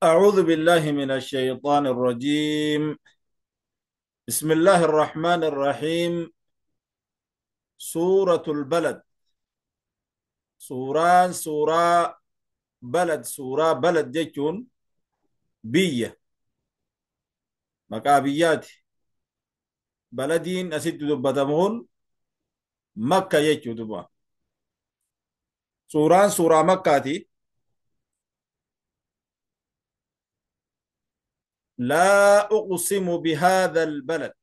أعوذ بالله من الشيطان الرجيم. بسم الله الرحمن الرحيم. سورة البلد. سوران سورة بلد، سورة بلد جتون بية مكابيات بلدين أسد دبتمون مكة يجو دبا. سوران سورة مكة. لا أقسم بهذا البلد.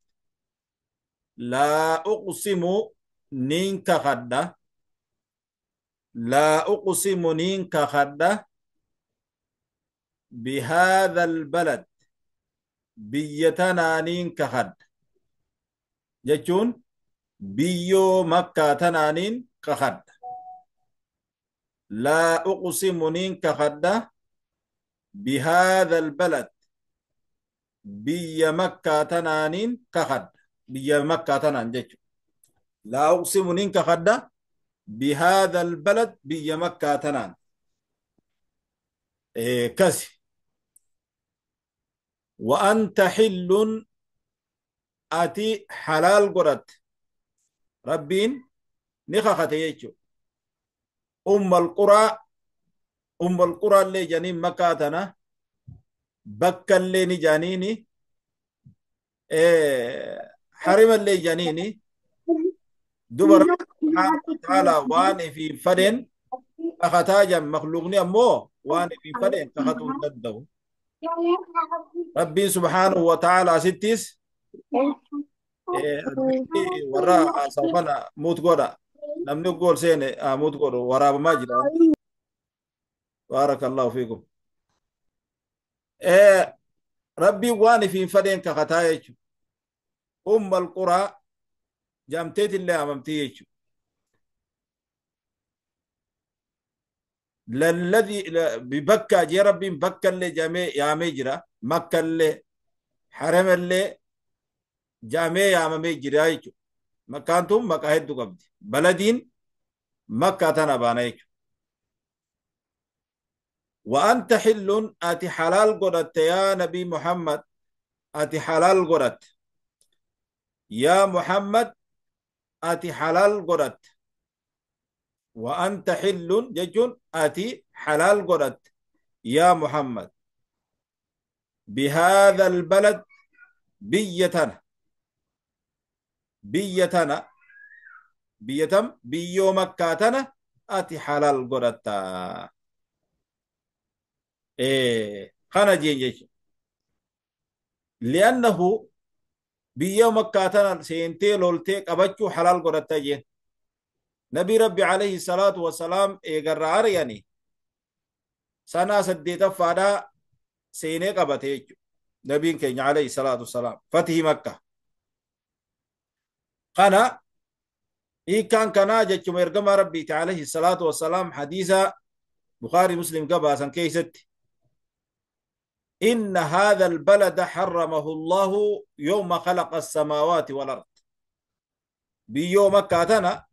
لا أقسم نينك خدة. لا أقسم نينك خدة بهذا البلد بيتنا نينك خد جتون بيو مكة تنانين كخد. لا أقسم نينك خدة بهذا البلد بي مكة تنانين كخد بي مكة تنان جتون. لا أقسم نينك خدة بهذا البلد بي مكة تنان إيه كسي. وأنت حل أتي حلال قرت ربين نخخت يجو. أم القرى، أم القرى اللي جنين مكاتنا بكة اللي نجانيني إيه حرم اللي جانيني دبر سبحانه وتعالى وان في فدن أختاجا مخلوقني أمو وان في فدن أختون تدو ربي سبحانه وتعالى ستيس إيه ورا سوفنا موت قولا لم نقول سين موت قولا ورا ماجد. بارك الله فيكم. إيه ربي وان في فدن كختايج أم القرى جامتيت اللي أمامتيج للذي ببكة جي ربي بكة اللي جامي يا مجرى مكة اللي حرم اللي جامي يا مجرى يجو مكانتم مكة هدو قبدي بلدين مكة تنبانا. وأنت حل أتي حلال قرأت يا نبي محمد أتي حلال قرأت يا محمد أتي حلال قرأت. وأنت حل ججون أتي حلال قرأت يا محمد بهذا البلد بيتنا بيتنا بيتم بيو مكاتنا أتي حلال قرأت. إيه خنا جين لأنه بيو مكاتنا سينتي لولتي قبچو حلال قرأت جين. نبي ربي عليه الصلاة والسلام إيقرار يعني سنة سديتا فادا سيني قبته نبي كين عليه الصلاة والسلام فتح مكة قنا إيه كان كنا جتشم إرقم ربي عليه الصلاة والسلام حديثة بخاري مسلم قباسا كيست إن هذا البلد حرمه الله يوم خلق السماوات والأرض. بيوم مكة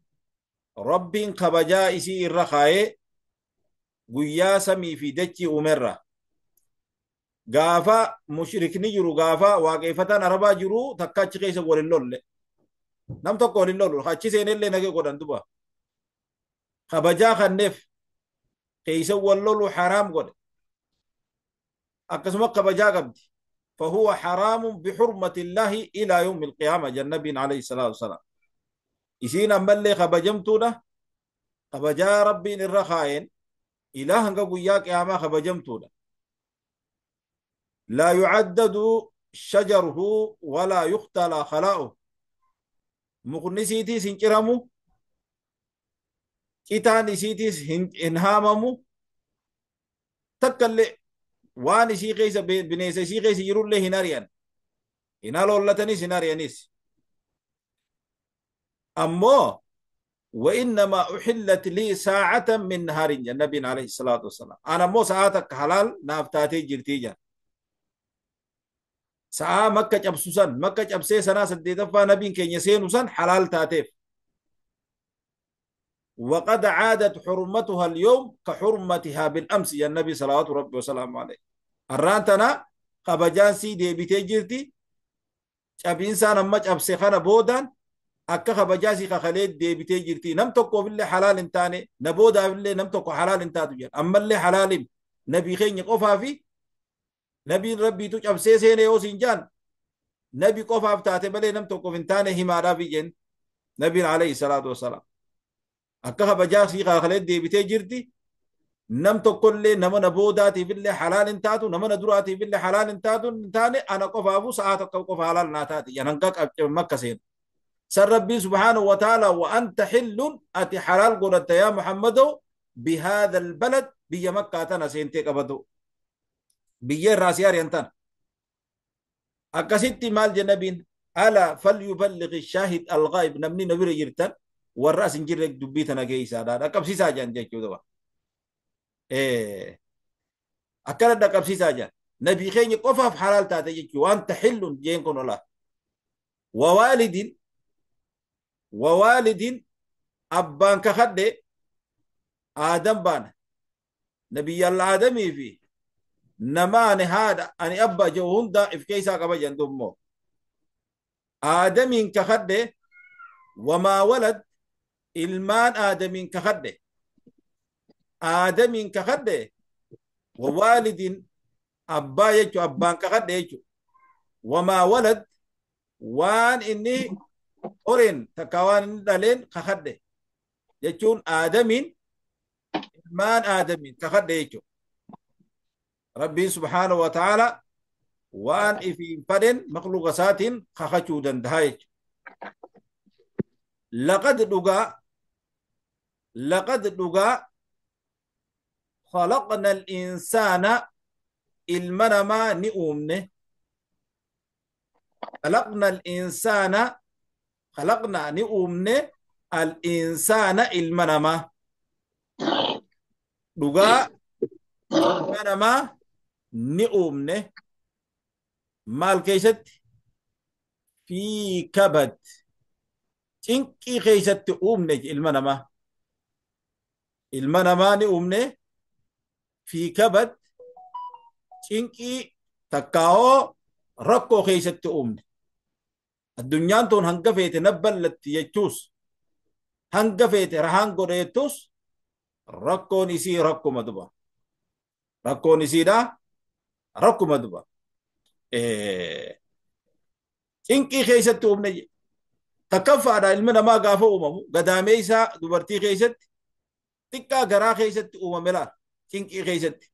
ربين كبجا إسي الرخاء قيا سمي في دتي أمرة غافا مشرك نجرو غافا واقفتان أربا جرو تكاتش كيس وللول نم تقول اللول خاتش سين اللي نجي قدن دبا خبجا خنف كيس وللول حرام قد أقسم كبجا قبدي فهو حرام بحرمة الله إلى يوم القيامة. جنبين عليه الصلاة والسلام إسين أمالي خبجمتونا خبجا ربين الرخائن إله قوياك يا ما خبجمتونا. لا يعدد شجره ولا يختلى خلاؤه مقنسيتي سنجرمو كتاني سيتي انهاممو تكالي واني سي قيس بنيس سي قيس يرول له هناريان هنالو اللتني سناريانيس. أما وإنما أحلت لي ساعة من نهار النبي عليه الصلاة والسلام. أنا مو ساعتك حلال نافتاتي جرتيجا ساعة مكة أبسوسن مكة أبسي سنة سديتفا نبي كي يسينوسن حلال تاتيف. وقد عادت حرمتها اليوم كحرمتها بالأمس يا النبي صلوات ربي وسلامه عليه. Arraan tana kabajaan sii deebitee jirti. Cabiinsaan amma cabse kana boodaan akka kabajaa sii kakalee deebitee jirti. Nam tokkoofillee halaal hin taane, na boodaafillee nam tokko halaal hin taatu jedha. Ammallee halaalim nabii keenya qofaa fi nabiin rabbiitu cabsee seenee yoo siin jaan nabi qofaaf taate malee nam tokkoof hin taane himaadhaaf jeen nabiin alayhi salaatu wassalaam. Akka kabajaa sii kakalee deebitee jirti. Nam tokkollee nama na boodaatiifillee halaal hin taatu, nama na duraatiifillee halaal hin taatu hin taane ana qofaafu sa'aa tokko qofa halaal naa taate jedhan hanga qabce makka seenu. San rabbiin subhaanahu wa ta'ala wa anta xillun ati halaal godhatta yaa Muhammadoo bihaadha albalad biyya makkaa tana seentee qabatu. Biyya irraa si ari'an tana. Akkasitti maal jedhe nabiin ala falyuballighi shaahid alghaib namni na bira jirtan warra as hin jirre dubbii tana geessaadha. Dhaqqabsiisaa jedhan jechuudha. Akkana dhaqqabsiisaa jedhan. Nabii keenya qofaaf halaal taate jechuudha. Waan taxillun jeen kun ola. Wawaalidin wawaalidin abbaan kakadhe aadam baana. Nabiyyalla aadamii fi nama ani haadha ani abba jedhu hunda if keessaa qaba jedhan dummoo. Aadamiin kakadhe wamaa walad ilmaan aadamiin kakadhe. Aadamiin kakadhe wawaalidin abbaa jechu abbaan kakadhe jechu. Wamaa walad waan inni horeen takka waan inni dhaleen kakadhe jechuun aadamiin ilmaan aadamiin kakadhe jechuudha. Rabbiin subhaanahu wa ta'ala waan ifiin fadhen makluuqa isaatiin kakachuu danda'a jechuudha. Laqad dhugaa laqad dhugaa khalaqna al-insaana ilma namaa ni uumne. Khalaqna al-insaana khalaqna ni uumne al-insaana ilma namaa. Dhugaa ilma namaa ni uumne maal keessatti fi kabad cinqii keessatti uumne ilma namaa. Ilma namaa ni uumne fi kabad cinqii takkaa'oo rakkoo keessatti uumne. Addunyaan tun hanga feete nabballatti jechuus hanga feete rahaan godhe jettus rakkoon isii rakkuma duba. Rakkoon isiidha rakkuma duba. Cinqii keessatti uumne takkaffaadha ilmi namaa gaafa uumamu gadaamee isaa dubartii keessatti xiqqaa garaa keessatti uumame laal cinqii keessatti.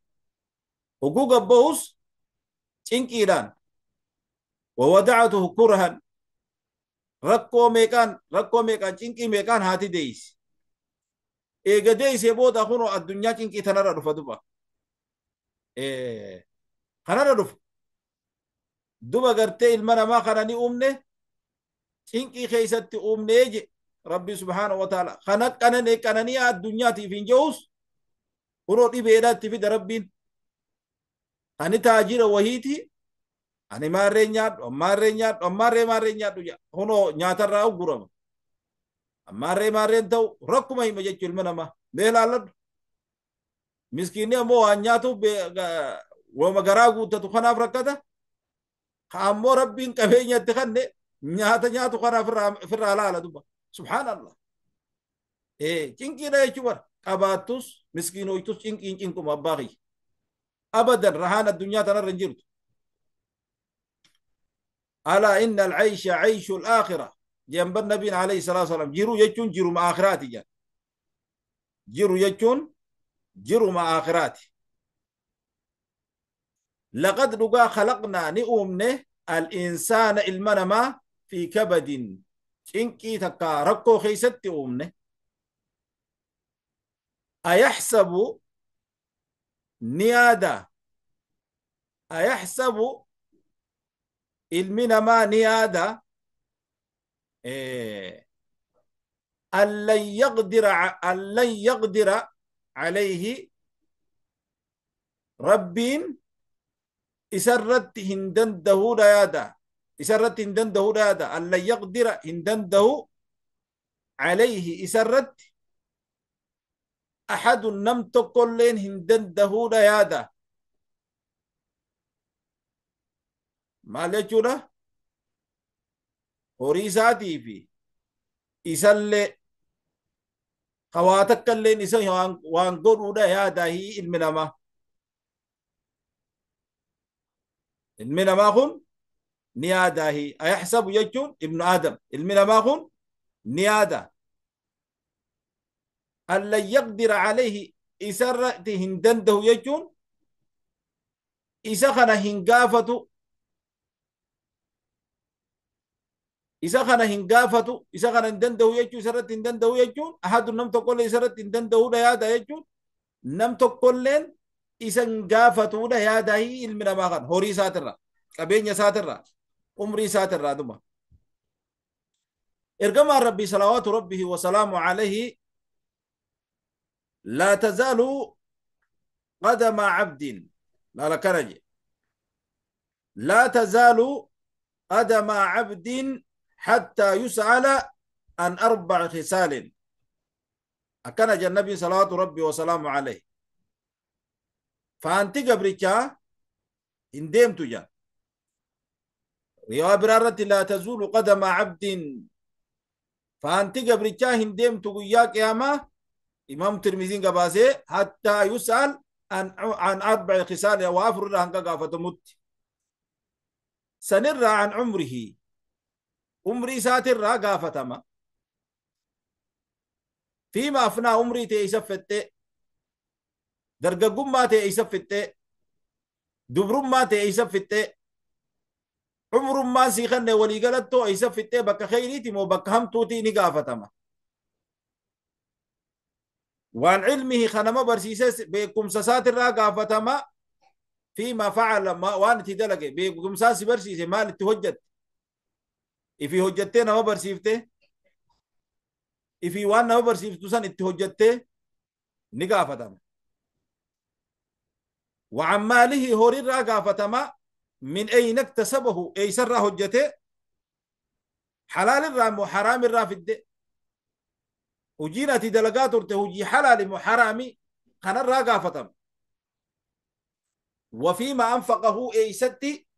Hogguu gabbahus cinqiidhaan wawadacatuhu kurhan rakkoo meeqaan cinqii meeqaan haati deeysi. Eega deeysee booda kunoo addunyaa cinqii tanarra dhufa duba. Kanarra dhufa. Duba gartee ilma namaa kana ni uumne cinqii keessatti uumnee je Rabbi subhaanahu wa ta'ala. Kana qananii addunyaatiif hin jehus kunoo dhibeedha itti fida Rabbiin. Ani taajira wahiiti ani maarree nyaadhu ammaarree nyaadhu ammaarree maarree nyaadhu kunoo nyaatarraa uggurama. Ammaarree maarreen ta'u rakkuma hima jechuu ilma namaa. Mee laalladhu. Miskiinni ammoo waan nyaatuuf wama garaa guuttatu kanaaf rakkata. Ka ammoo Rabbiin qabeenyatti kanne nyaata nyaatu kanaaf ofirraa laala duba. Subhaanallah. Cinqiidha jechuu bara. Qabaattus miskiinoytus cinqiin cinquma abbaa kiyya. Abadan rahaan addunyaa tanarra hin jirtu. Alaa inna al-caysha cayshu al-aakhira. Jemban nabiin alayhi salaatu wasalaam jiru jechuun jiruma aakhiraati jedha. Jiru jechuun jiruma aakhiraati. Laqad dhugaa khalaqnaa ni uumne al-insaana ilma namaa fi kabadin cinqii takka rakkoo keessatti uumne. Ayaxsabu ni yaada. Ayaxsabu ilmi namaa ni yaada. An lan yaqdira alayhi Rabbiin isarratti hin danda'uudha yaada. Isarratti hin danda'uudha yaada. An lan yaqdira hin danda'u alayhi isarratti ahadun nam tokkolleen hin danda'uudha yaada. Maal jechuudha? Horii isaatii fi isallee hawaa takka illeen isa waan godhuudha yaadaahii ilmi namaa. Ilmi namaa kun ni yaadaahii. Ayaxsabu jechuun ibnu Aadam. Ilmi namaa kun ni yaada. An lan yaqdira alayhi isarratti hin danda'u jechuun isa kana hin gaafatu. Isa kana hin gaafatu, isa kana hin danda'u jechuun isarratti hin danda'u jechuun ahadu nam tokkollee isarratti hin danda'uudha yaada jechuun nam tokkolleen isa hin gaafatuudha yaada ilmi namaa kana horii isaatirraa, qabeenya isaatirraa, umrii isaatirraa dhuma. Ergamaan Rabbii salawaatu Rabbihi wa salaamu alayhi laa tazaalu qadama abdin laala kana je laa tazaalu qadama abdin حتى يسأل عن 4 خصال. أكن النبي صلوات ربي وسلامه عليه. فأنت قبرك إن ديمت جا يا برارة لا تزول قدم عبد. فأنت قبرك إن ديمت وياك يا ما إمام الترمذي قباسي حتى يسأل عن 4 خصال وأفر عن قافة مت سنرى عن عمره عمري ساتر را غافتما فيما أفنى عمري تيسفت درجة ما تيسفت دبر ما تيسفت عمر ما سيخن ولي قالت ايسفت بك خيريتي مو بك هم توتي نغافتما وعن علمه خنما برسيسس بكم ساتر را غافتما فيما فعل ما وان تدلق بكم ساس برسيسه مال تهجت Ifii hojjettee nama barsiifte, ifii waan nama barsiiftu san itti hojjettee ni gaafatama. Wa maalihi horiirraa gaafatama min ayna iktasabahu eeysarraa hojjete halaalirraa moo haraamirraa fidde hojiin ati dalagaa turte hojii halaali moo haraami kanarraa gaafatama. Wa fiima anfaqahu eeysatti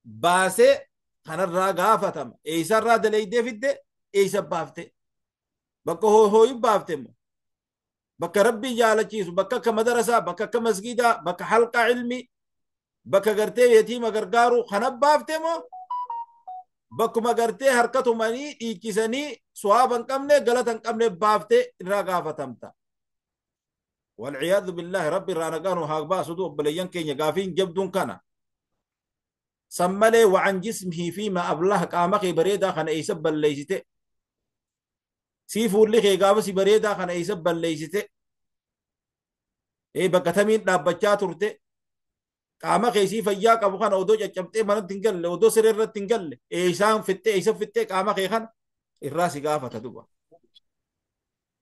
baasee kanarraa gaafatama. Eeysarraa dalaydee fidde eeysa baafte bakka hooyi baafte immoo bakka rabbii jaalachiisu bakka akka madarasaa bakka akka masgidaa bakka halqaa ilmi bakka gartee yatiima gargaaru kana baafte moo bakkuma gartee harka tumanii dhiichisanii suwaaba hin qabne galata hin qabne baafte irraa gaafatamta. Walciyaadu billaahi rabbi irraa nagaanu haa baasutu obboleeyyan keenya gaafiin jabduun kana. سملي وعن جسمه فيما أبله قامك بريدا خن أيسب الليسته سيفو اللي خي قابسي بريدا خن أيسب الليسته إيه بكتمين دابتشا ترته قامك سيف إياك أبو خن أودو جمتي من تنقل أودو سرير تنقل إيسان فته إيسب فته قامك خن الراس قافة تدوبا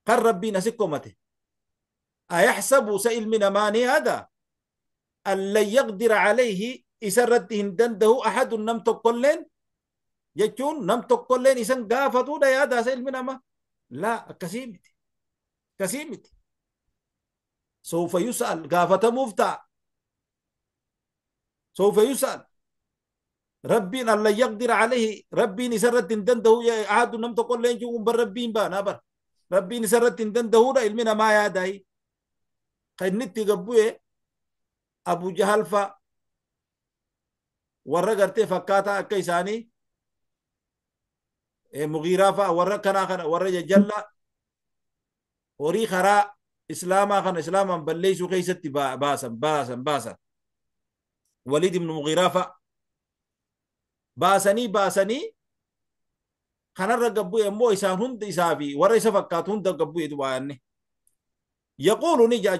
قال ربي نسكمته أيحسب سئل من أماني هذا أن لن يقدر عليه isarratti hin danda'u ahadun nam tokkolleen jechuun nam tokkolleen isan gaafatudha yaada isa ilmi namaa laa akkasii miti akkasii miti sawfa yus'al gaafatamuuf ta'a sawfa yus'al rabbiin an lan yaqdira alayhi rabbiin isarratti hin danda'u ahadun nam tokkolleen jechuun bar rabbiin baana bar rabbiin isarratti hin danda'uudha ilmi namaa yaadaayi kan inni itti gabbu'e Abu Jahal fa'a warra gartee fakkaataa akka isaanii Mugiiraa fa'a warra kanaa kana warra jajjallaa horii karaa islaamaa kana islaamaan balleessuu keessatti baasan baasan baasan Waliid ibnu Mugiiraa fa'a baasanii baasanii kanarra gabbu'e immoo isaan hunda isaa fi warra isa fakkaatu hunda gabbu'e dubaanne yaquulu ni jaa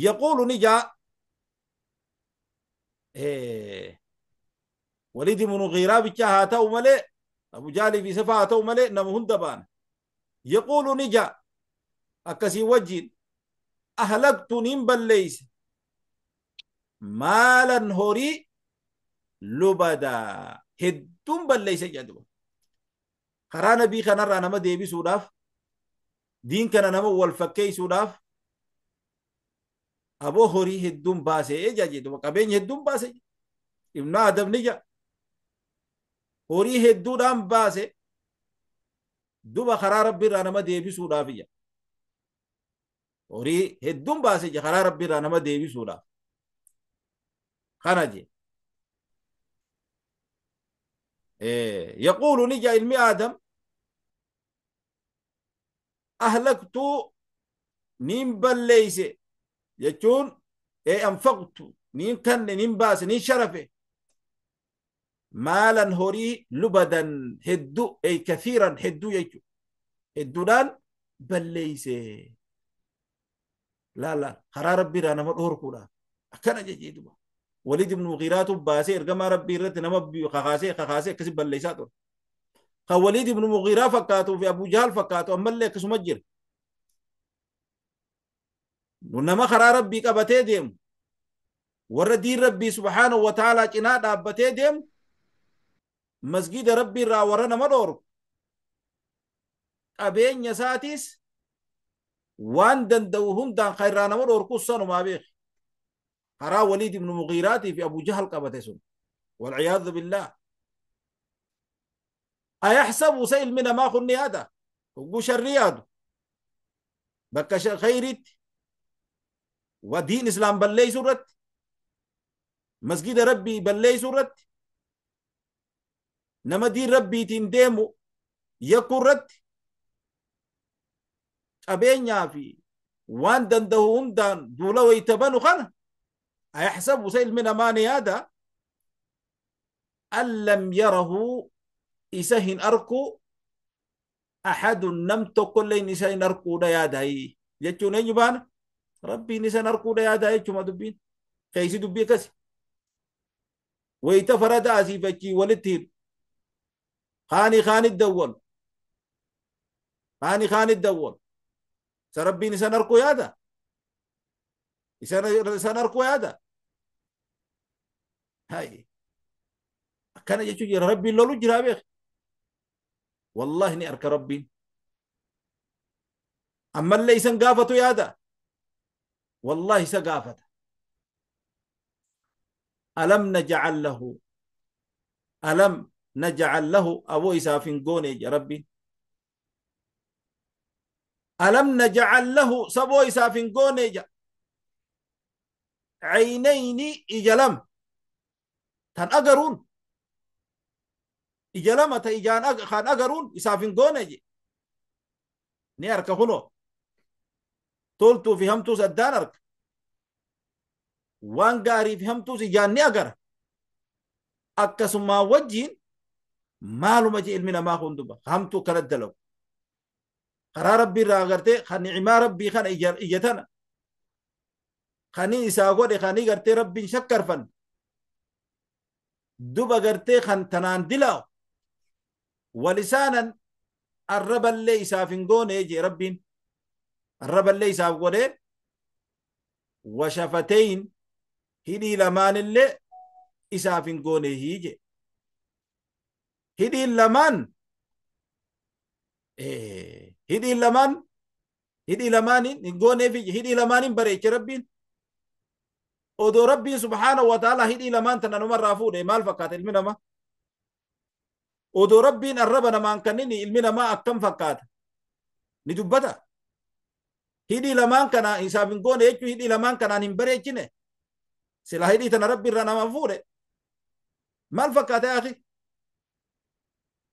yaquulu ni jaa Waliid ibnu Mugiiraa bicha haa ta'u malee Abu Jaalii fi Safaa haa ta'u malee nama hunda baana. Yaquulu ni jaa akkasii wajjin ahlaktu nin balleeyse maalan horii lubadaa hedduun balleeyse jedhu. Karaa nabii kanarraa nama deebisuudhaaf diin kana nama wal fakkeessuudhaaf aboo horii hedduun baasee jedhu qabeenya hedduun baasee. Ibnu Aadam ni jedha horii hedduudhaan baase duba karaa rabbi irraa nama deebisuudhaaf ija horii hedduun baase ija karaa rabbi irraa nama deebisuudhaaf kana je yaquulu ni ja ilmi Aadam ahlaktu niin balleeyse jechuun anfaqtu niin kanne niin baase niin sharafe maalan horii lubadan heddu ey kathiiran hedduu jechu hedduudhaan balleeyse laala karaa rabbii irraa nama dhoorkuudhaaf akkana jechee duba Waliid ibnu Mugiiraatu baasee ergamaa rabbii irratti nama kakaasee kakaasee akkasi balleeysaa ture kan Waliid ibnu Mugiiraa fakkaatuu fi Abu Jahl fakkaatu ammallee akkasuma jira nama karaa rabbii qabatee deemu warra diin rabbii subhaanahu wa ta'aalaa cinaa dhaabbatee deemu masgida rabbii irraa warra nama dhoorku qabeenya isaatiis waan danda'u hundaan kan irraa nama dhoorku sanumaa beeki karaa Waliid ibnu Mugiiraatii fi Abu Jahl qabate sun walciyaadu billaah ayaxsabu sa ilmi namaa kun ni yaada hogguu sharrii yaadu bakka khayriitti wa diin islaam balleeysuu irratti masgida rabbii balleeysuu irratti nama diin rabbiitiin deemu yakkuu irratti qabeenyaa fi waan danda'u hundaan duula wayta banu kana ayaxsabu sa ilmi namaa ni yaada an lam yarahu isa hin arku axadun nam tokkolleen isa hin arkuudha yaadayi jechuun eenyu baana rabbiin isa hin arkuudha yaadaa jechuma dubbiin keeysi dubbii akkasi wayta farada asiif achii walitti hidhu kaanii kaanit dawwalu kaanii kaanit dawwalu isa rabbiin isan arkuu yaada isan arkuu yaada hay akkana jechuu jira rabbiin lolu jiraa beek wallahi ni arka rabbiin ammallee isan gaafatu yaada wallahi isa gaafata alam najcal lahu alam najcal lahu aboo isaaf hin goone ja rabbiin alam najcal lahu saboo isaaf hin goone ja caynayni ija lama tan agaruun ija lama ta ijaan kan agaruun isaaf hin goone je ni arka kunoo toltuu fi hamtuus addaan arka waan gaarii fi hamtuus ijaan ni agara akkasumaa wajjiin maaluma je ilmi namaa kun duba hamtuu kana dalagu karaa rabbii irraa agartee kan ni'imaa rabbii kana ija tana kani isaa godhe kani gartee rabbiin shakkarfan duba gartee kan tanaan dilaawu walisaanan arraballee isaaf hin goone je rabbiin arraballee isaaf godhe washafateyn hidhii lamaanillee isaaf hin goone je hidhiin lamaan hidhii lamaan hidhii lamaaniin hin gooneefi hidhii lamaaniin bareeche rabbiin odoo rabbiin subhaanahu wa ta'ala hidhii lamaan tana numarraa fuudhe maal fakkaata ilmi namaa odoo rabbiin arraba namaan kannini ilmi namaa akkam fakkaata ni dubbata hidhii lamaan kana isaaf hin goone jechuu hidhii lamaan kanaan hin bareechine sila hidhii tana rabbi irraa nama fuudhe maal fakkaata yaa akhi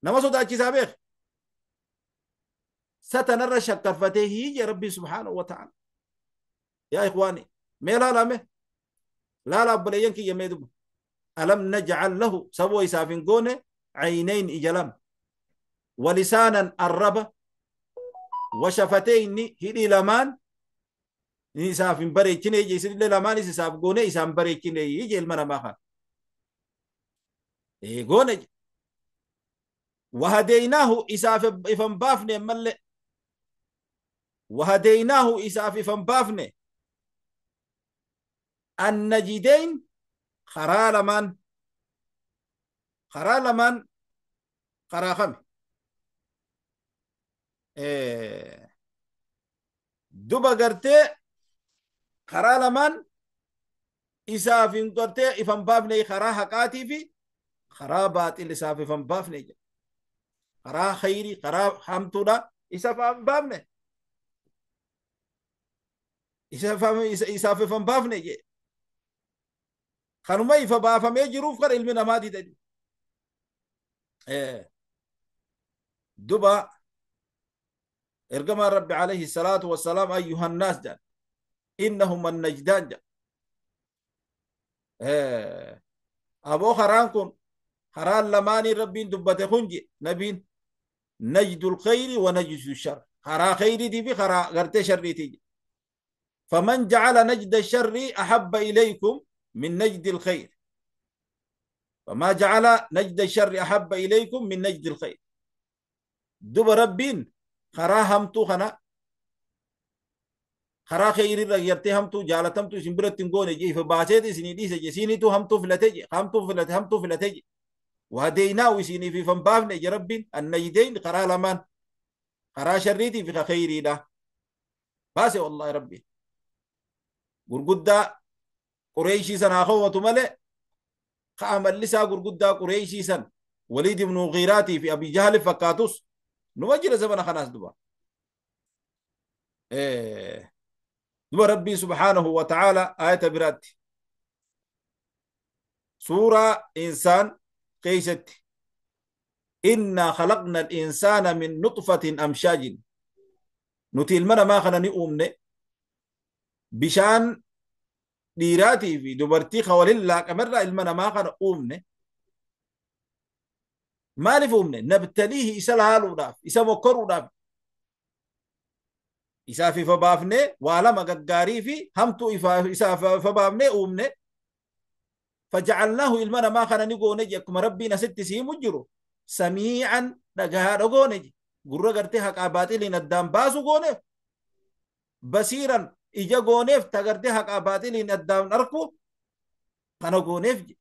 nama sodaachisaa beek satanarra shakkarfatee hiiyya rabbii subhaanahu wa ta'ala yaa ikhwaani mee laalame laala obboleeyyan kiyya mee duba alam najcal lahu saboo isaaf hin goone caynayn ija lama walisaanan arraba washafatayni hidhii lamaan isaaf hin bareechine ije isinillee lamaanis isaaf goone isaan bareechine ije ilma namaa kana goone wahadeynaahu isaaf ifan baafne ammallee wahadeynaahu isaaf ifan baafne annajideyn karaa lamaan karaa lamaan karaa kami duba gartee karaa lamaan Isaaf hin gartee ifan baafne karaa haqaatii fi karaa baaxil isaaf ifan baafne jedha. Karaa khayrii karaa hamtuudha isaaf hin baafne. Isaaf ifan baafne jedhe. Kanuma ifa baafamee jiruuf kan ilmi namaa dida. Duba ergamaan Rabbi alayhi salaatu wassalaam ayyuhannaas jedhan innahum annajdaan jedhan. Aboo karaan kun karaan lamaanii Rabbiin dubbate kun je nabiin najdul khayri wa najdu shar karaa khayriitii fi karaa gartee sharriitii je. فمن جعل نجد الشر أحب إليكم من نجد الخير فما جعل نجد الشر أحب إليكم من نجد الخير. دب ربين خرا همتو خنا خرا خير رغيرتي همتو جالتمتو سمبرتن غوني جي فباسيت سني دي سيني تو همتو فلتي همتو فلتي همتو فلتي وهدينا وسيني في فنبافني يا ربين النجدين خرا لمان خرا شريتي في خيري ده باسي والله ربي غرغدا قريشي سن اخوته مله قام لسا غرغدا قريشي سن وليد بن غيراتي في ابي جهل فكاتوس نوجر زمن خلاص دبا دبا ربي سبحانه وتعالى آية برات سورة إنسان قيست إنا خلقنا الإنسان من نطفة أمشاج نتي المنا ما خلني أمني بشان dhiiraatii fi dubartii ka waliin laaqamarraa ilma namaa kana uumne. Maaliif uumne? Nabtaliihi isa laaluudhaaf, isa mokkoruudhaaf, isaaf ifa baafnee waa lama gaggaarii fi hamtuu isaaf ifa baafnee uumne. Fajacalnaahu ilma namaa kana ni goone je akkuma Rabbiin asitti siimu jiru samiican dhagahaadha goone je gurra gartee haqaa baaxiliin addaan baasu gooneef basiiran ija gooneef tagartee haqaa baaxiliin addaan arku kana gooneef je.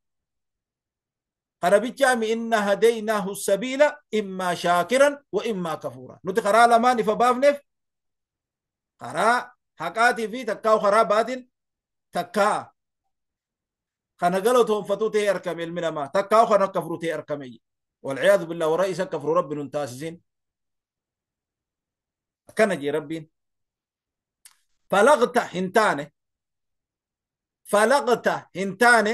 Kana bichaami inna hadaynaahu sabiila immaa shaakiran wa immaa kafuura. Nuti karaa lamaan ifa baafneef karaa haqaatii fi takkaa karaa baaxil takkaa kana galatoonfatuu ta'ee argame ilmi namaa takkaa kana kafru ta'ee argame. Walciyaadu billah warra isa kafru Rabbi nun taasisin. Akkana jee Rabbiin. Falaqta hin taane falaqta hin taane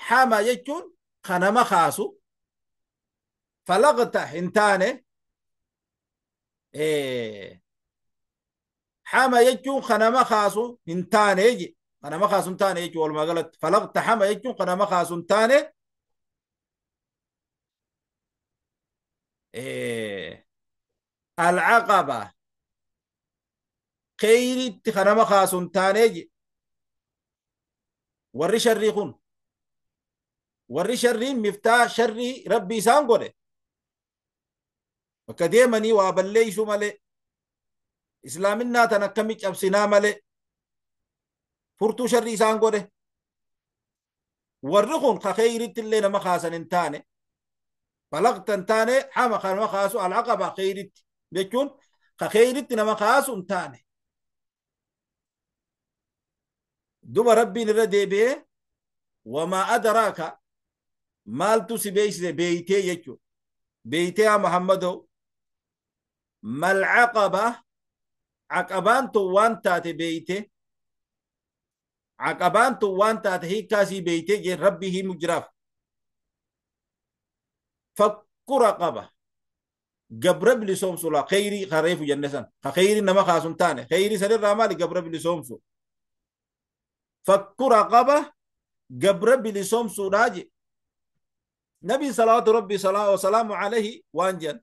hama jechuun kanama kaasu falaqta hin taane hama jechuun kanama kaasu hin taane je kanama kaasu hin taane jechuun walumaa galatti falaqta hama jechuun kanama kaasu hin taane alcaqaba kheyritti kanama kaasu hin taane je. Warri sharrii kun warri sharriin miftaa sharrii Rabbi isaan godhe bakka deemanii waa balleeysu malee islaaminaa tan akkami cabsinaa malee furtuu sharrii isaan godhe warri kun ka kheyritti illee nama kaasan hin taane falaqta hin taane hama kanama kaasu alcaqaba kheyritti jechuun ka kheyritti nama kaasu hin taane. Duba Rabbiin irra deebi'ee wamaa adraaka maaltu si beeksise beeytee jechuudha. Beeytee yaa Muhammadoo mal caqaba caqabaan tun waan taate beeytee caqabaan tun waan taate hiikkaasii beeytee jeen Rabbii himu jiraaf. Fakku raqaba gabra bilisoomsu laa kheyrii kareefu jenne san ka kheyrii nama kaasu hin taane kheyrii sanirraa maali gabra bilisoomsu. Fakku raqaba gabra bilisoomsuudhaa je. Nabi salawaatu Rabbi wasalaamu alayhi waan jedhan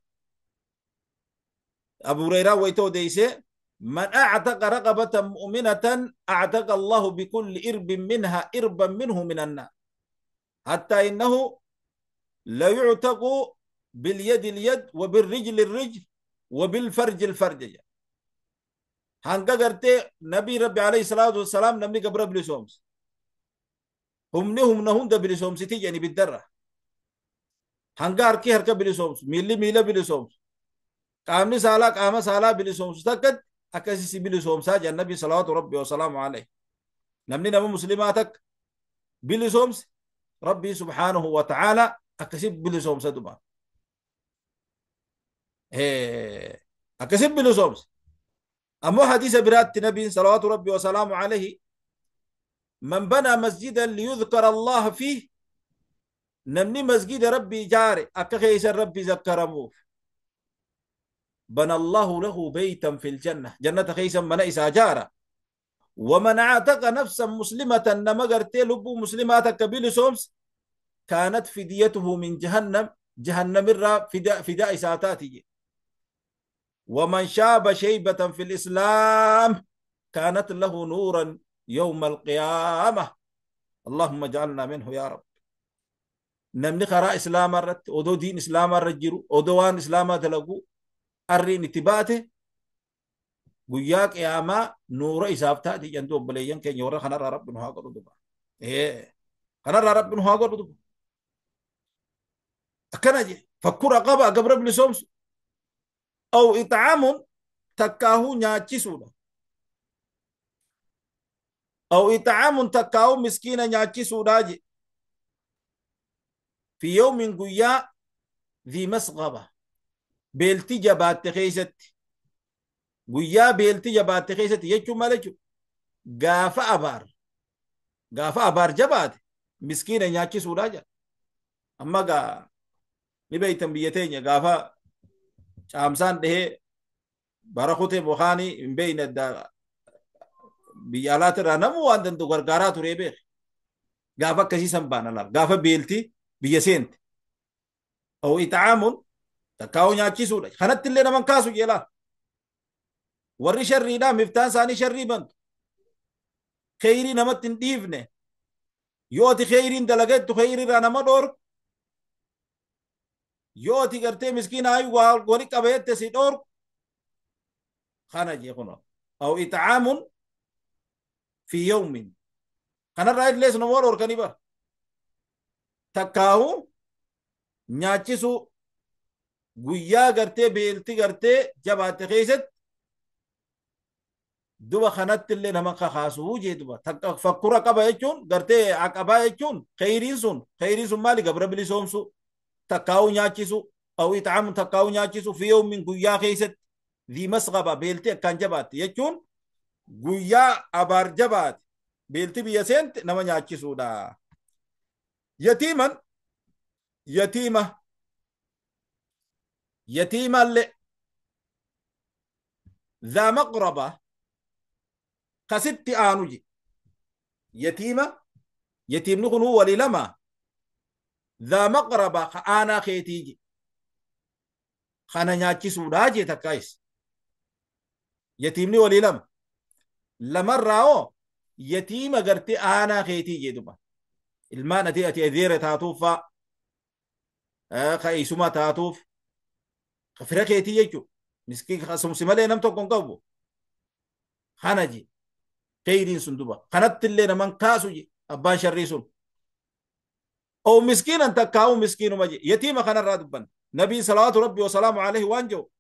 Abu Hurayraa wayita odeeyse man actaqa raqabatan mu'minatan actaqa Allahu bikulli irbin minha irban minhu min annaar hatta innahu la yuctaqu bilyadi lyad wa birrijli rijl wa bilfarji lfarj. Hanga gartee nabii Rabbi alayhi salaatu wassalaam namni gabra bilisoomse humni humna hunda bilisoomsiti jedhani biddarra hanga harki harka bilisoomsu miilli miila bilisoomsu qaamni saalaa qaama saalaa bilisoomsu takkatti akkasisi bilisoomsaa jedhan nabi salawaatu Rabbi wasalaamu alayhi. Namni nama muslimaa takka Bilisoomse Rabbii subhaanahu wa ta'aalaa akkasi bilisoomsa duba. Akkasi bilisoomse. Ammoo hadiisa biraatti nabiin salawaatu rabbi wasalaamu alayhi من بنى مسجدا ليذكر الله فيه نمني مسجد ربي جاري أكخيس ربي ذكرموه بنى الله له بيتا في الجنة جنة خيسا من إسا جارة ومن اعتق نفسا مسلمة نما قرتي لبو مسلمات كبيل سومس كانت فديته من جهنم جهنم الرا فداء ساتاتي ومن شاب شيبة في الإسلام كانت له نورا يوم القيامة اللهم اجعلنا منه يا رب. نمني خرا إسلام الرت ودو دين إسلام الرجرو ودوان إسلام تلقو أرين اتباته guyyaa qiyaamaa nuura isaaf taati jentu obboleeyyan keenya warra kanarraa rabbi nu haa godhu duba. Kanarraa rabbi nu haa godhu duba. Akkana je fakku raqaba gabra bilisoomsu aw it'aamun takkaahuu nyaachisuudha. Aw it'aamun takkaahuu miskiina nyaachisuudha je fi yawmin guyyaa dhi masghaba beelti jabaatte keessatti guyyaa beelti jabaatte keessatti jechuun maal jechuudha? Gaafa abaar jabaate miskiina nyaachisuudha jedha. Amma gaa ni beeytan biyya teenya gaafa caamsaan dhahee bara kutee bokaanii hin beeyne biyya alaatirraa namuu waan danda'u gargaaraa turee beeke. Gaafa akkasii san baana laal gaafa beelti biyya seente. Aw it'aamun takkaa'uu nyaachisuudha. Kanatti illee naman kaasu jeelaa. Warri sharriidhaa miftaan isaanii sharrii bantu. Kheyrii namatti hin dhiifne. Yoo ati kheyriin dalagettu kheyriirraa nama dhoorku. Yoo ati gartee miskiina ayu wali qabeette si dhoorku. Kana jee kunoo. Aw it'aamun fi yawmin. Kanarraa illees nama dhoorkanii bara. Takkaa'uu nyaachisuu guyyaa gartee beelti gartee jabaatte keessatti duba kanatti illee nama kakaasuu jee duba fakkura qaba jechuun gartee aqabaa jechuun kheyriin sun maali gabra bilisoomsu takkaa'uu nyaachisu aw it'aamu takkaa'uu nyaachisu fi yawmin guyyaa keessatti dhi masghaba beelti akkaan jabaatte jechuun guyyaa abaar jabaate beelti biyya seente nama nyaachisuudha. Yatiiman yatiima yatiimallee dhaa maqraba kasitti aanu je yatiima yatiimni kunuu walii lama dhaa maqraba ka aanaa keetii je kana nyaachisuudhaa jee takkaayis yatiimni walii lama lamarraa hoo yatiima gartee aanaa keetii jee duba ilmaan ati ati adeera taatuuf faa ka eessuma taatuuf ka fira keetii jechuu miskiin kasumsi malee nam tokko hin qabu kana je kheyriin sun duba kanatti illee naman kaasu je abbaan sharrii sun أو مسكينا تكاو مسكين مجي يتيمة خنا رادبا نبي صلوات ربي وسلامه عليه وانجو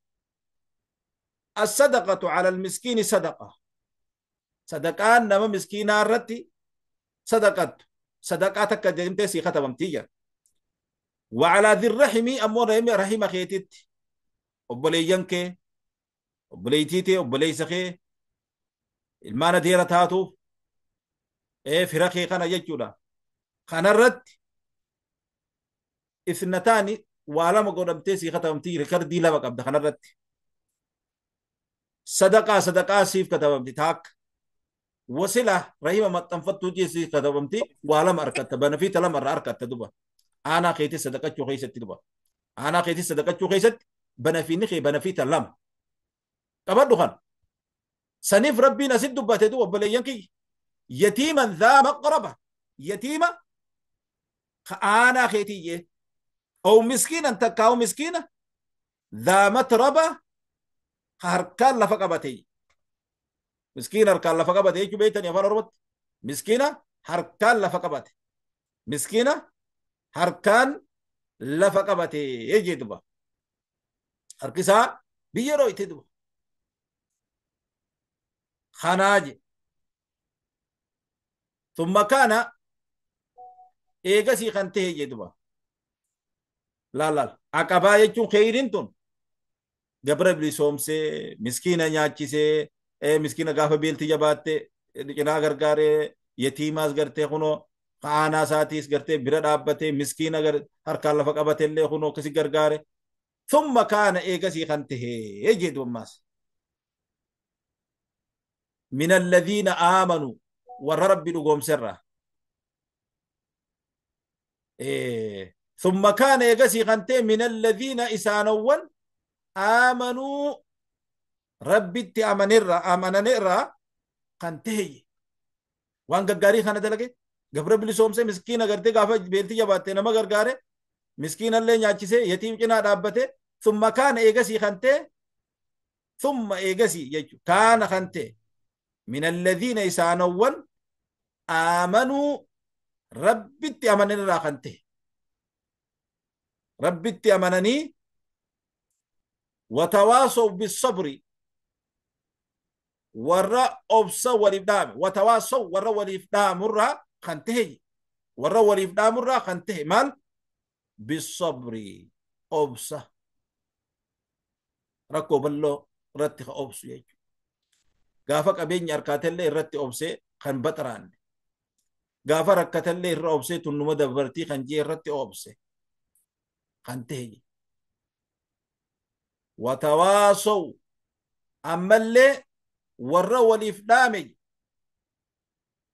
الصدقة على المسكين صدقة صدقان نما مسكين رتي صدقت صدقاتك جنتي سي ختمتيا وعلى ذي الرحم أمو رحم خيتت أبلينك أبليتيتي أبليسخي المانا ديرة تاتو إيه فرقي خنا يجولا خنا رت اثنتان وعلى ما قدمتي سي ختمتي ركردي لما قبض خنا رت صدقة صدقة سيف كتبمتي تاك وصلة رحمة ما تنفتو جي سيف كتبمتي وعلى ما أركت بنفيت لما أركت دبا أنا خيتي صدقة شو خيست دبا أنا خيتي صدقة شو خيست بنفيني خي بنفيت لم قبل دخان سنيف ربي نسد دبا بلينكي يتيما ذا مقربة يتيمة أنا خيتي أو مسكينا تكاو مسكينة ذا متربة harkaan lafa qabatee miskiina harkaan lafa qabate jechuu beektanii afaan Oromootti miskiina harkaan lafa qabate miskiina harkaan lafa qabate jee duba harki isaa biyya dhooyte duba kanaa je ثم كان Eegasii kan ta'e jedhuba. Laal laal. Aqabaa jechuun kheyriin tun gabra bilisoomsee, miskiina nyaachisee, miskiina gaafa beelti jabaatte cinaa gargaaree, yatiimaas gartee kunoo aanaa isaatiis gartee bira dhaabbatee, miskiina harkaan lafa qabatellee kunoo akkasi gargaare. Thumma kaana eegasii kan ta'e jedhu ammaas. من الذين آمنوا ور ربي لقوم سرة. إيه. ثم كان يقسي خنتين من الذين إسانوا آمنوا ربي أمننرا خنتي وان قاري خانة دلقي قبر بلي سومسي مسكينة قرتي قافة بيلتي جباتي نما قرقاري مسكينة اللي نياتشيسي يتيم كنا دابته. ثم كان إيقسي خنتي ثم إيقسي يجو كان خنتي من الذين إسانوا آمنوا ربي أمننرا خنتي ربي أمنني وتواصوا بالصبر ورا أبص ولفدام وتواصوا ورا ولفدام مرة خنته ورا ولفدام مرة خنته مال بالصبر أبص ركوب الله رتخ أبص يجو قافك أبين يركات اللي رتي أبصي خن بطران قافا ركات اللي رأبصي تنمو دبرتي خنجي رتي أبصي خنته وتواصوا أما اللي ورا والإفلامي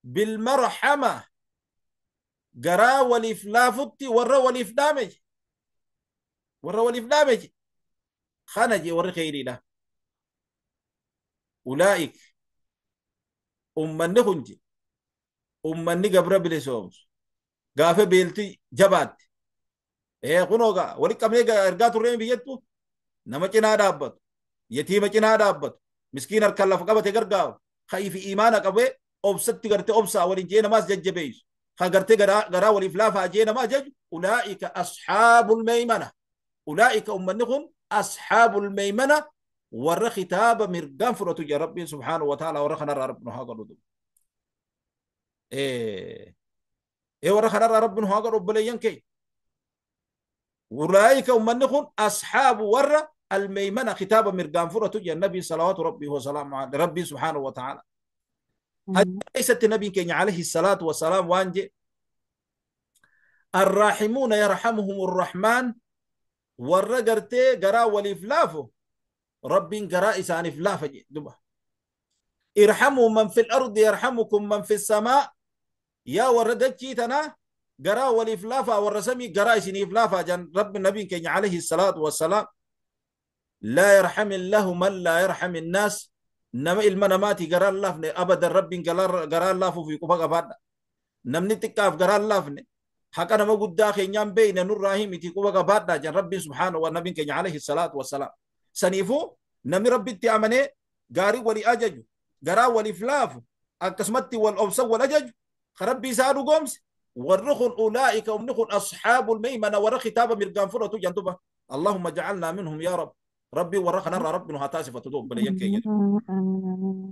بالمرحمة قرا والإفلافتي ورا والإفلامي ورا والإفلامي خنجي ورا خيري له. أولئك أمني خنجي أمني قبر بلسومس قافة بيلتي جبات إيه خنوغا ولك أمني أرقات الرئيم بيجتو nama cinaa dhaabbatu yatiima cinaa dhaabbatu miskiin harkaan lafa qabate gargaaru kha'iifi iimaana qabee obsatti gartee obsaa waliin jee namaas jajjabeessu kan gartee garaa waliif laafaa jee namaa jaju ulaa'ika asxaabul meymana ulaa'ika ummanni kun asxaabul meymana warra kitaaba mirgaan fudhatu jee rabbiin subhaanahu wa ta'ala warra kanarraa rabbi nu haa godhu. Warra kanarraa rabbi nu haa godhu obboleeyyan kee. أولئك أمنهم أصحاب ور الميمنة خطاب مرقان فرة النبي صلوات ربي وسلامه عليه ربي سبحانه وتعالى. ليست النبي كان عليه الصلاة والسلام وانجي الراحمون يرحمهم الرحمن ور قرتي قرا ولفلافه ربي قرا إسان فلافه دبا ارحموا من في الأرض يرحمكم من في السماء يا وردتشيتنا قرا ولفلافا والرسمي قرا سنيفلافا جن رب النبي كان عليه الصلاة والسلام لا يرحم الله من لا يرحم الناس نما المناماتي قرا الله أبدا رب قرا الله في قفا قفا نمني تكاف قرا الله حقا نما قد داخل نيام بين نور راهيم تي قفا قفا جن رب سبحانه والنبي كان عليه الصلاة والسلام سنيفو نمي ربي تأمني قاري ولي أجج قرا ولفلاف القسمت والأبصر والأجج ربي سادو قمس والرخن أولئك أمنخن أصحاب الميمنة ورخ كتاب مرقان فرة جنتبه اللهم اجعلنا منهم يا رب ربي ورخنا رب هتاسفة تدوب بل ينكي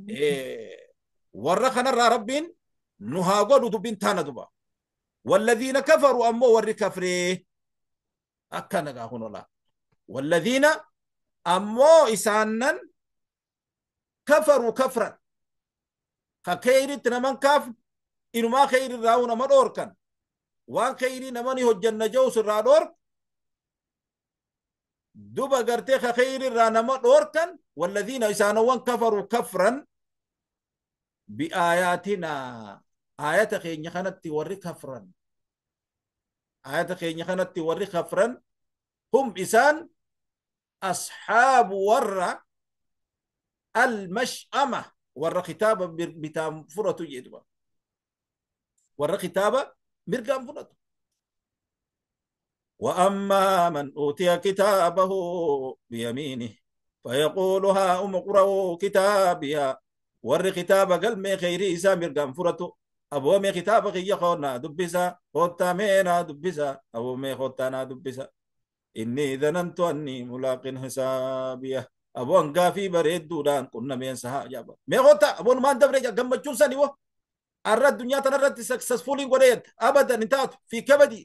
إيه ورخنا رب نهاغو دبين تانا دبا والذين كفروا أمو ور كفري أكنا غاهون الله والذين أمو إسانا كفروا كفرا خيرت نمن كاف إنما خير الراون ما دوركن وان خيري نمني هجن جوس الرادور دوبا غرتي خير الرانا ما دوركن والذين يسانون كفروا كفرا بآياتنا آيات خيني خنت وري كفرا آيات خيني خنت وري كفرا هم إسان أصحاب ور المشأمة ور خطاب بتام فرة جدوا ور خطاب مرقام فرة. وأما من أوتي كتابه بيمينه فيقول هاؤم اقرءوا كتابيا ور خطاب قلمي خيري إسا مرقام فرة أبو مي خطاب خيخونا دبسا خوتا مينا دبسا أبو مي خوتانا دبسا إني ظننت أني ملاق حسابيه أبو أنقا في بريد دودان كنا مين سها جابا مي خوتا أبو ما دبري جمّا تشوسني و Arra addunyaa tanarratti successfully godhee abadan hin taatu fi kabadi.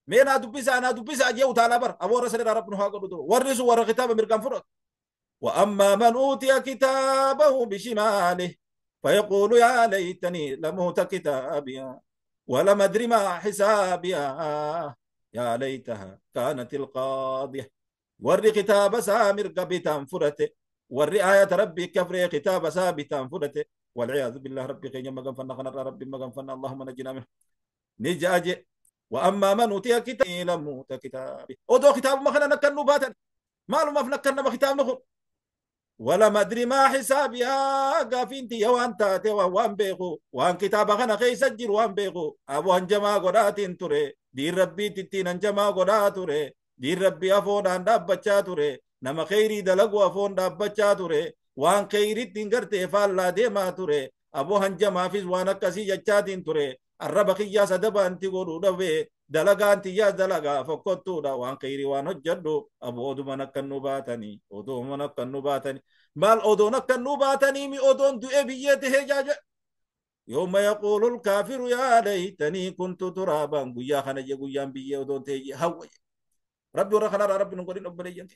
Mee naa dubbisa naa dubbisa ajee utaalaa bara aboo warra sanirraa rabbi nu haa godhu warri sun warra kitaaba mirgaan fudhatu. وأما من أوتي كتابه بشماله فيقول يا ليتني لم أوت كتابيا ولم أدر ما حسابيا يا ليتها كانت القاضية. ور كتاب سامر قبيتان فرته ور آية ربي كفر كتاب سابتان فرته والعياذ بالله ربي خير ما قنفنا خنر ربي ما قنفنا اللهم نجنا منه نجاج. وأما من أوتي كتاب لم أوت كتابي أودو كتاب ما خنا نكنو باتا مالو ما فنكنا ما كتاب نخو ولا أدري ما حسابها قافينتي يا وان تاتي وان بيخو وان كتاب خنا خي سجل وان بيخو أبو أنجما قدات تري دي ربي تتين أنجما قدات تري دي ربي أفون أن دابتشا تري نما خيري دلقوا أفون دابتشا تري وان خيري تنقرتي فالا ديما تري أبو هنجما فيز وانا كسي جتشاتين تري الرب خيا سدبا أنت قولوا دبي دلقا أنت يا دلقا فكتو دا وان خيري وان هجدو أبو أدو منك النباتني أدو منك النباتني مال أدو نك النباتني مي أدون دو أبيته جاجا يوم يقول الكافر يا ليتني كنت ترابا قيا خنجي قيا بيه أدون تيجي هو ربي ورخنا ربي نقولين أبلي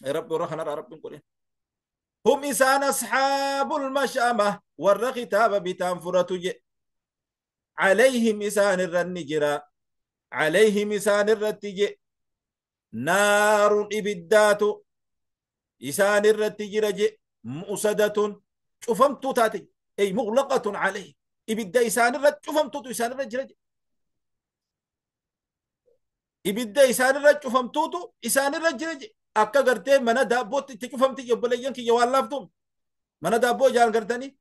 ربي ورخنا ربي نقولين هم إنسان أصحاب المشأمة والرختاب بتنفرة عليهم إسان الرنجرا عليهم إسان الرتج نار إبدات إسان الرتجرج مؤسدة شفمت تاتي أي مغلقة عليه إبدا إسان الرت شفمت إسان الرجرج إبدا إسان الرت شفمت إسان الرجرج أكا قرتي منا دابوت تشوفمت يبلينك يوالافتم منا دابو جان قرتني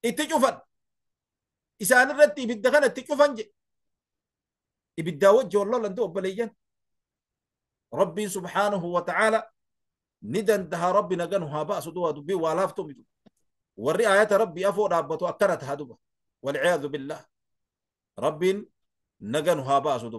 اتشوفن إسان الرتي بالدخنة تكفنج إبدا وجه الله لندو بليا ربي سبحانه وتعالى ندن دها ربنا جنها بأس دوا دبي ولافتم والرعاية ربي أفو ربته أكرت هدوبة والعياذ بالله ربي نجنها بأس دوا.